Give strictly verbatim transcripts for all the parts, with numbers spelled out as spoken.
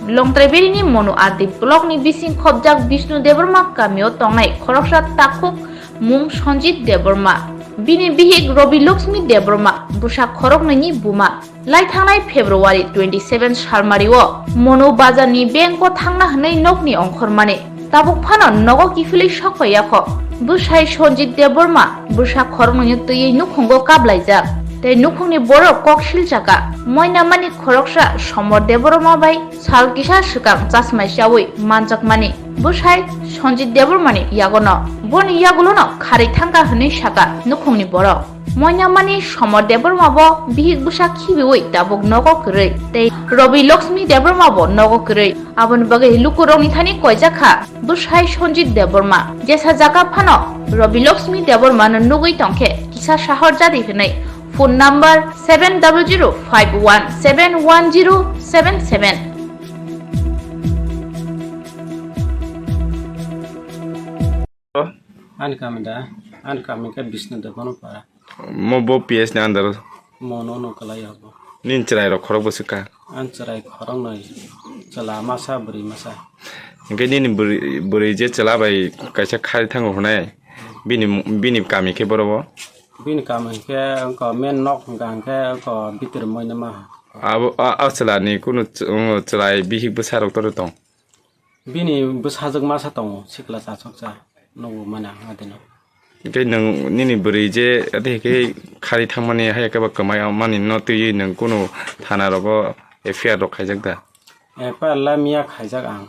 Longtraiberini Monu R D block ni bising khobjak Bishnu Debbarma kamio tongnai khoroksa takhuk mung Sanjit Debbarma. Bini bihik Robi Lakshmi Debbarma, bwsa khoroknwini buma. Lai thangnai February twenty seven salmario Monu bazarni bank o thangna hwnwi nokni ongkhormani. Tabuk phano nogo kiphilwi sokphaiyakho. Bwsai Sanjit Debbarma bwsa khoroknwini twiwi nukhungo kablaijak. Tei nukhungni borok kok silchaka. Moinamani khoroksa Somor Debbarma bai sal kisa swkang chasmai chaui manjakmani bwsai Sanjit Debbarmani yagono. Boni yagulono kharwi thangkha hwnwi saka nukhungni borok. Moinamani Somor Debbarma bo bihik bwsa khibiui tabuk nogo kwrwi tei Robi Lakshmi Debbarma bo nogo kwrwi. Aboni bagwi lukurokni thani koijakha bwsai Sanjit Debbarma. Jesa jaga phano Robi Lakshmi Debbarmano nugwi tongkhe kisa sahor jadi hwnwi phone number seven double zero five one seven one zero seven seven. Ani kami da, ani kami ke Bishnu Debbarma para. Mo bo P S ni under o. Mo no no kalai abo. Nin chwrai rok khorok bwswk kha? An chwrai khorok noi, chwla masa bwrwi masa. Hingke nini bwrwi, bwrwi je chwla bai kaisa khari thango hwnai, bini, bini kami khe boro bo? Bini kami hingke wngkha main nok hingka hingke wngkha bitor moinama. Abo, a, a chwla ni kunu ch-, wng chwrai bihik bwsa rok toro tong? Bini bwsajwk masa tongo, sikla chasoksa, nukgo mani ang adino. Hingke nwng nini bwrwi je ade hingke khari thangmani hai khe bo kwmai mani no twiwi nwng kunu thana rogo F I R rok khaijak da? F I R la miya khaijak ang.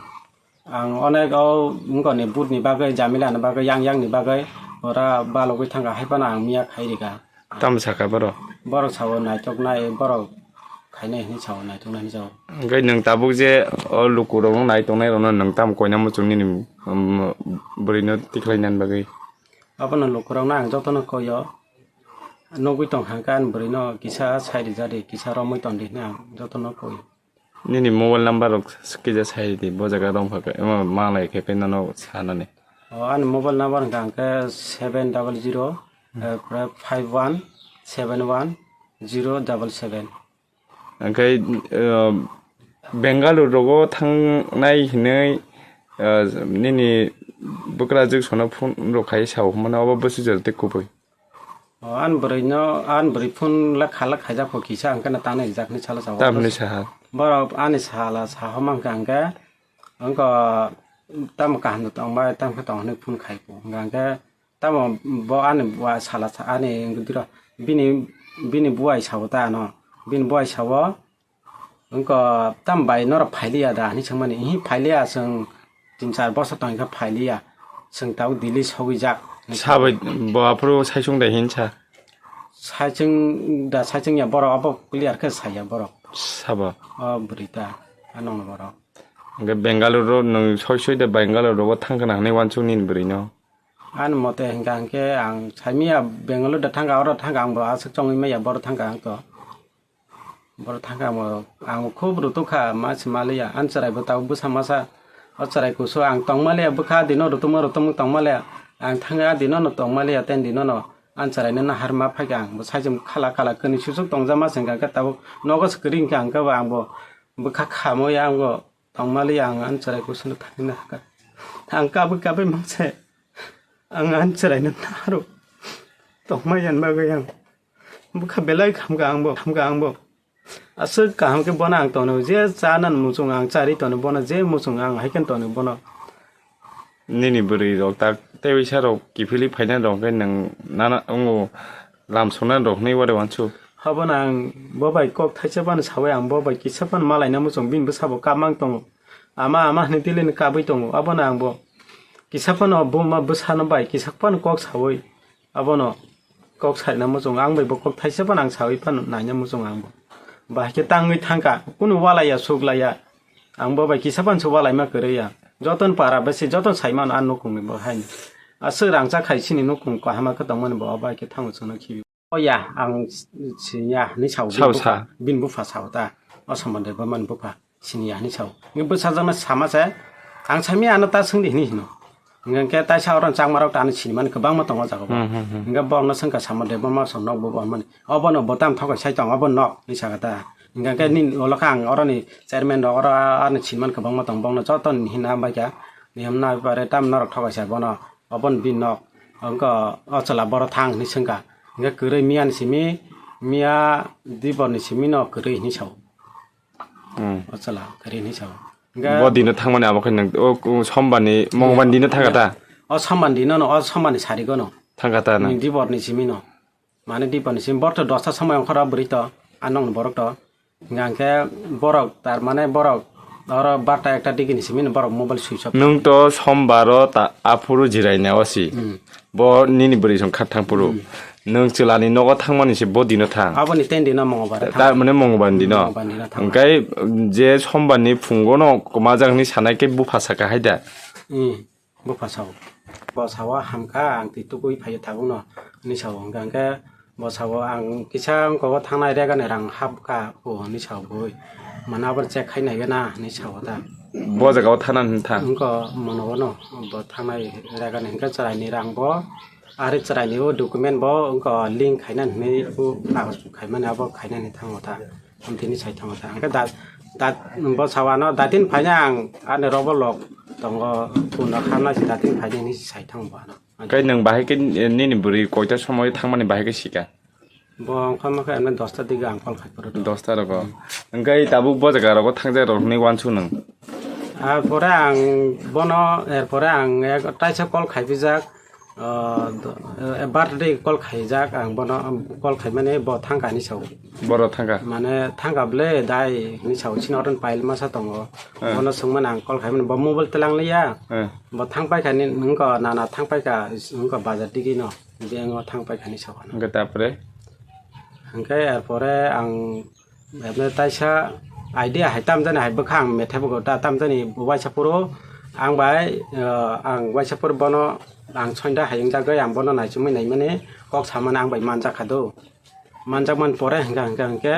Ang onek o wngkoni butni bagwi, jamilani bagwi, yang yakni bagwi ora balogwi thangkha, hai phano ang miya khai rikha. Tamo sakha borok? Borok sao naithoknai, borok khainai hinwi sao, naithoknai hinwi sao. Hwnkhe nwng tabuk je o lukurokno nai tongnairokno nwng tamo koina muchung nini, um, bwrwino tikhlai nani bagwi? Abono lukurokno ang jotono koio. Nugwi tong hangkhe ani bwrwino kisa sai rijadi, kisa romwi tongdi hinwi ang jotono koio. Nini mobile number rok kisa sai di, bo jaga rong pha khe, ema manglai khe khe nono sanani. O, ani mobile number hwnkha hwnkhe seven double zero, eh, five one seven one zero double seven. Hwnkhe, eh, Bengaluru rogo thangnai hinwi, eh, nini bwkrajwk sono phone rok khai sao hwnmano, obo bwswk jora tei kubui? O, ani bwrwino, ani bwrwi phone la khala khaijak kho kisa, hwnkhe no tanwi rijak hinwi salo sao. Tamni saha? Borok ani sala saha mankha hwnkhe, wngkha tamo kaham tongbai, tamo khe tong hinwi phone khai kho. Hwnkha hwnkhe tamo bo ani bua sala sa, ani wngkha bini, bini buai sao ta ano, bini buai sao. Wngkha tam bai norok phailiya da hinwi swngmani, ihi phailiya, chwng tin char bosor tongkha phailiya, chwng tabuk Delhi sogwijak. Sabai bo aphuru saichung da hinsa? Saichung da, saichung ya borok abo clear khe saya borok. Sabo? O bwrwi ta, a nongni borok. Hwnkhe Bengaluru nwng soi soi da Bengaluru rogo thangkha na hinwi uansuk nini bwrwino? Ani mote hwnkha hwnkhe ang saimanya Bengaluru da thangkha, oro thangkha, ang bo aswk chongwi maya, boro thangkha ang to. Borok thangkha mo, ang khub rutuk kha, ma se maliya, ani chwrai bo tabuk bwsa masa, o chwrai kusu ang tong maliya, bwkha dino rutukma rutukma tong maliya, ang thangkha dino no tong maliya, ten dino no ani chwrai no nahar ma phaikha, ang bo saichung khala khala kwnwi susuk tongjakma se hwnkha khe tabuk nogo se kwrwi hwnkha, hwnkhe bo ang bo bwkha khamwi ang bo tong maliya, ang ani chwrai kusu no thangwi nahar kha, ang kabwi kabwi mangse. Ang ani chwraino naro tongma yan bagwi ang bwkha belai khamkha ang bo, khamkha ang bo. Aswk kaham khe bono ang tono, je cha nan muchung ang chari tono bono, je muchung ang hai khe tono bono. Nini bwrwi rok tak tei uisa rok kiphilwi phaina rok khe nwng nana wngo lam songna rok hinwi wari wansuk. Abono ang bo bai kok thaisa phano saui ang bo bai kisa phano malaina muchung bini bwsabo kap mang tongo. Ama ama hinwi twilaino kabwi tongo. Abono ang bo kisa phano buma bwsano bai kisa phano kok saui abono kok saina muchungo. Ang bai bo kok thaisa phano ang saui phano naina muchungo ang bo. Bahai khe tangwi thangkha, kunu walaiya suklaiya. Ang bo bai kisa phano se walaima kwrwi ya. Jotono para besi jotono saimano a nukungni bo haino. Aswk rangchak khai chini nukung kahama khe tongmani bo bahai khe thango chwngno khibi. O ya, ang siniya hinwi sao, bini bupha, bini bupha sao ta, o Somon Debbarmani bupha siniya hinwi sao. Ngi bwsajakno sama se, ang saimanya ano ta swngdi hinwi hino. Hingke taisa oro changmarok ta ani sinimani kwbangma tongo o jaga o. Hmm, hmm, hmm. Hingke borokno swngkha Somon Debbarma song nok bo bo hwnmani. Obono bo tamo thokai sai tongo, obo nok hinwi saka ta. Hingkha khe nini ulo khe ang oroni chairman rok oro ani sinman kwbangma tong, bongno joto ni himna hambai kha. Ni himna hambai pore tam norok thokaisa bono, oboni bini nok. Hingkha o chwla boro thang hinwi swngkha. Hingkha kwrwi miya ni simi, miya dibor ni simi no kwrwi hinwi sao. Hmm. O chwla kwrwi hinwi sao. Hingkha bo dino thangmani abo khe nang, o, o, sombar ni, mongbar ni dino thangkha ta? O sombar ni dino no, o sombar ni sarigo no. Thangkha ta na? Ni dibor ni simi no. Mane dibor ni simi borok to dosta somoi ongkha rw bwrwi to, a nokni borok to. Hingkha hingkhe borok, tar mane borok oro barta ekta digi ni simi borok mobile switch off. Nwng to sombar o ta, aphuru jirai na o si. Hmm. Bo nini bwrwi song kha thang phuru. Hmm. Nwng chwla ni nogo thangmani se bo dino thang. Aboni ten dino Mongolbar Ta-, thang. Tar mane Mongolbar ni dino. Mongolbar ni dino thang. Hingkhe je sombar ni phungo no kwmajak hinwi sanai khe bupha saka hai da. Hmm. Bupha sao. Bo sao, "Hamkha, ang twi tubui phaiyo tabukno," hinwi sao. Hingkha hingkhe bo sao, "Ang kisa wngkha o thangnai regani rang hapkha o," hinwi sao bui. Mane abo check khai nai gana hinwi sao ta. Bo jaga o thana hinwi tha. Wngkha mono bono bo thangnai regani hingkhe chwraini rang bo, ari chwraini o document bo wngkha link khaina hinwi bo kagoj khaimani abo khainani thango ta. Amtini sai thango ta. Hingkhe da, da, bo sawano datin phaina ang ani robo lok tongo, puno khamna si datin phaina hinwi sai thango bo ano. Kai nwng bahai khe, eh, nini bwrwi koita somoi thangmani bahai khe sika? Bo wngkha ma khe ano dosta digi ang call khai phuru. Dosta rogo. Hingkhe tabuk bo jaga rogo thangjak rok hinwi uansuk nwng? Ar pore ang bono, er pore ang ek taisa call khai pijak. Ah, do-, eh, birthday call khaijak ang bono, um, call khaimani bo thangkha hinwi sao. Boro thangkha? Mane thangkha ble dai hinwi sao, chini oron pile masa tongo. Eh. Bono swngmani ang call khaimani, bo mobile tlang liya. Eh. Bo thang paikha ni, wngkha nana thang paikha, wngkha bazar digi no, bank o thang paikha hinwi sao. Hingkhe tapre? Hingkhe er pore ang Ebe taisa idea hai tamjani hai bwkha ang methai bugo ta tamjani waisa phuru ang bai, eh, ang waisa phuru bono ang soinda hai wngjagwi ang bono naichomwi naimani kok samani ang bai manjakha do. Manjakmani pore hingkha hingkha hingkhe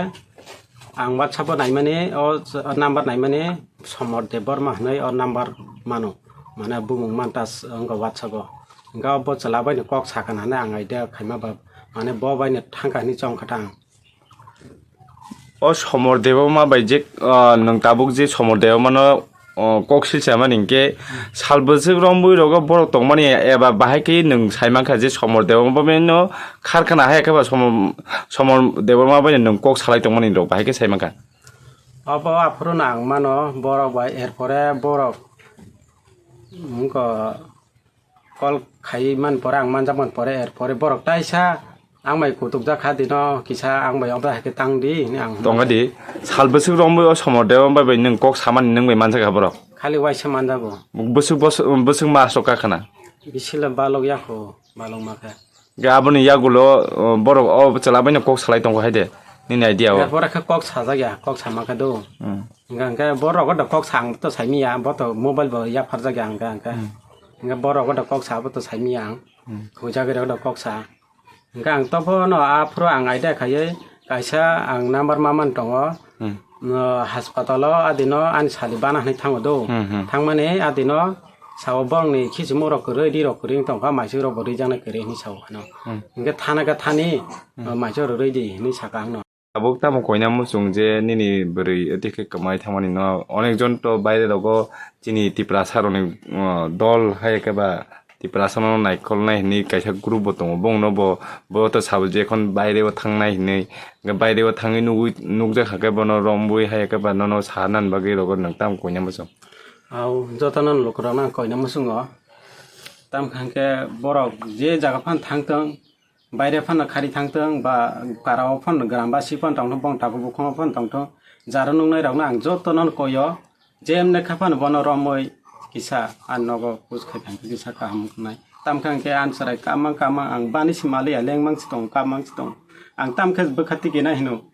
ang WhatsApp o naimani o number naimani Somor Debbarma hinwi o number mano. Mane bumung mantas wngkha WhatsApp o. Hingkha bo chwla baino kok sakha hinwi ang idea khaima ba mane bo baino thangkha hinwi chongkha ta ang. O Somor Debbarma bai je, ah, nwng tabuk je Somor Debbarma no, oh, kok silsa mani hinkhe sal bwswk rombui rogo borok tongmani eba bahai khe nwng sai mankha je Somor Debbarma bai no kharkhana hai khe ba Somor, Somor Debbarma bai nwng kok salai tongmani rok bahai khe sai mankha. Obo aphuru no ang mano borok bai, er pore borok wngkha. Call khai man pore, ang manjak man pore, er pore borok taisa ang bai kutuk jak kha dino, kisa ang bai obo hai khe tang di hinwi ang. Tongkha di, sal bwswk romwi o Somor Debbarma bai nwng kok samani nwng bai manjak kha borok. Khali waisa manjago. Bwswk bos-, bwswk mas rok kha khana. Bisilo balok ya kho, balok ma khe. Ga aboni yagulo, o, borok o chwla bai no kok salai tongo hai de. Nini idea o. Er pore khe kok sajak ya, kok sama khe do. Hmm. Hingkha hingkhe borok o do kok sa ang to sai miya, bo to mobile bo yapharjak ya hingkha hingkhe. Hmm. Hingkhe borok o do kok sa bo to sai miya ang. Hmm. Hujagwi rok do kok sa. Hingkhe ang tobo no aphuru ang idea khaiwi kaisa ang number ma man tongo. Hmm. No, hospital o adino ani sali bana hinwi thango do. Hmm, hmm. Thangmani adino sao borokni khichimung rok kwrwi, ri rok kwrwi wng tongkha, maising rok bo rijaknai kwrwi hinwi sao ano. Hmm. Hingkhe thana khe thani, hmm, maising rok rwi di hinwi saka ang no. Tabuk tamo koina muchung je nini bwrwi tei khe kwmai thangmani no, onek jon to baire rogo chini Tiprasa rokni, uh, dol hai khe ba Tiprasa no naikolnai hinwi kaisa group bo tongo, bongno bo, bo to sabo je ekhon baire o thangnai hinwi, hingkhe baire o thangwi nugwi, nukjak kha khe bono rombwi hai khe ba nono sanani bagwi rogo nwng tamo koina muchung? Au, jotono lukurokno ang koina muchungo, tamkha hingkhe borok je jaga phano thangthwng, baire phano khari thangthwng, ba karao phano, grambasi phano tongthwng, bong tabuk bukhongo phano tongthwng, jaro nuknairokno ang jotono koio, jemne kha phano bono romwi kisa ani nogo kuch khai thangkhe kisa kaham wngnai. Tamkha hingkhe ani chwrai kamang kamang ang bani se maliya, lengmang se tongo, kamang se tongo. Ang tamkhe bwkha tikina hino.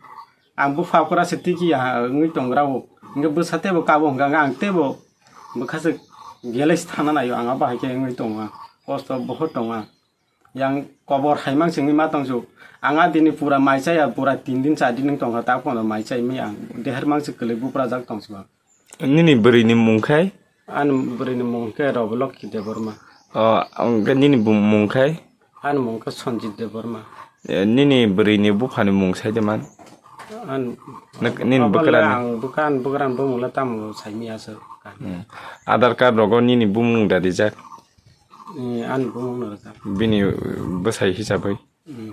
Ang bupha kura se tikiya wngwi tongrao. Hingkhe bwsa teibo kabo hwnkha hwnkhe ang teibo bwkha se gelai se thangna naio, ang abo hai khe wngwi tongo ang. Kosto bohor tongo ang. Yang kobor hai mang singwi ma tong su. Ang a dini pura mai chaya, pura tin din char din wng tong kha, ta phano mai chai mi ang. Deher mang se kwlwi buprajak tong su ang. Nini bwrwi ni mung khai? Ani bwrwi ni mung khe Robolokhi Debbarma. O, ang khe nini bu-, mung khai? Ani mung khe Sanjit Debbarma. Eh, nini bwrwi ni bupha ni mung sai de man? An Nuk-, nini bwkrani? Ang bwkha, an bwkrani bumung le tamo saimi aswk. Hmm. Aadhaar card rogo nini bumung da rijak? Eh, ani bumung no rijak. Bini, uh, bwsai hisabwi? Hmm.